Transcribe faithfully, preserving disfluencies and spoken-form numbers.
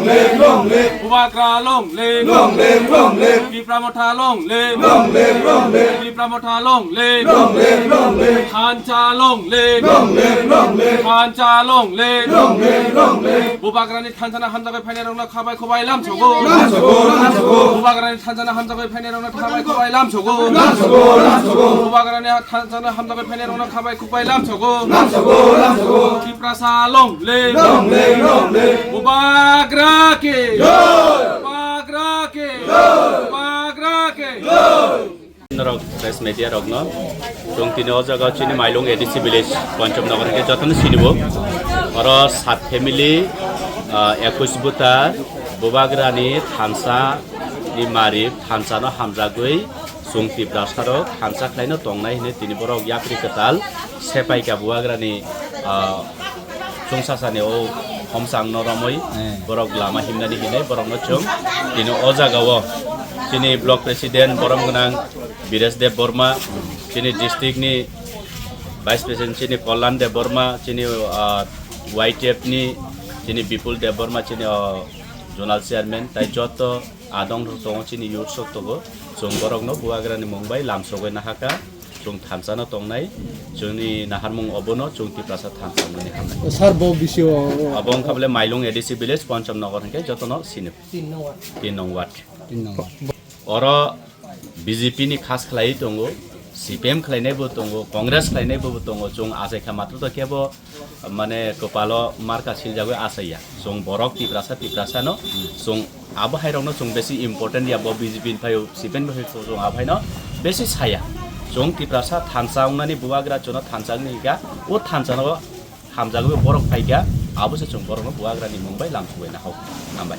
Long live! Bubagra long live! Long live, long live! Tipra Motha long live! Long live, long live! Tipra Motha long live! Long live, long live! Thansa long live! Long live, long live! Thansa long live! Long live, long live! Bubagrani thansa no hamjagwi phainairokno khabai khubai lamsogo. Lamsogo, lamsogo! Bubagrani thansa no hamjagwi phainairokno khabai khubai lamsogo. Lamsogo, lamsogo! Bubagrani thansa no hamjagwi phainairokno khabai khubai lamsogo. Lamsogo, lamsogo! Tiprasa long live! Long live, long live! Bubagra ki! Jai! Bubagra ki! Jai! Bubagra ki! Jai! Norok press media rokno chwng tini o jaga chini Mailung A D C village Pancham Nagar hwnkhe jotono sinibo. Oro sat family, ah, ekush buta Bubagrani thansa ni mari thansa no hamjagwi chwng Tiprasa rok thansa khlaino tongnai hwnwi tini borok yapri kwtal sepaikha Bubagrani, ah, chwngsasani o homsang no romwi Eh. borok lama himnani hinwi borokno chwng tini o jaga o chini block president borom gwnang Biresh Deb Borma, chini district ni vice president chini Kollan Deb Borma, chini, ah, Y T F ni chini Bipul Deb Borma, chini, ah, zonal chairman, tai joto adong rok tongo chini youth sok tongo, chwng borokno Bubagrani mung bai lamsogwi nahaka. Chwng thansa no tongnai, chwngni naharmung obono chwng Tiprasa thansa hwnwi hamnai. Sir, bo bisio Abo wngkha bole Mailung A D C village, Pancham Nagar hwnkhe jotono sini. Tin nong ward. Tin nong ward. Tin nong ward. Oro B J P ni khas khlaiwi tongo, C P M khlainai bo tongo, Congress khlainai bo tongo, chwng achai kha matwtwi kebo mane kwpalo marka siljagwi achaiya. Chwng borok Tiprasa, Tiprasa no chwng abo hai rokno chwng besi important ya, bo B J P ni phaio, C P M ni phaio, chwng abo haino besi saya. Chwng Tiprasa thansa wngnani Bubagra chwngno thansa wngni hika, o thansa no hamjagwi borok phaikha, abo se chwng borokno Bubagrani mung bai lamsugwi nahao. Hambai.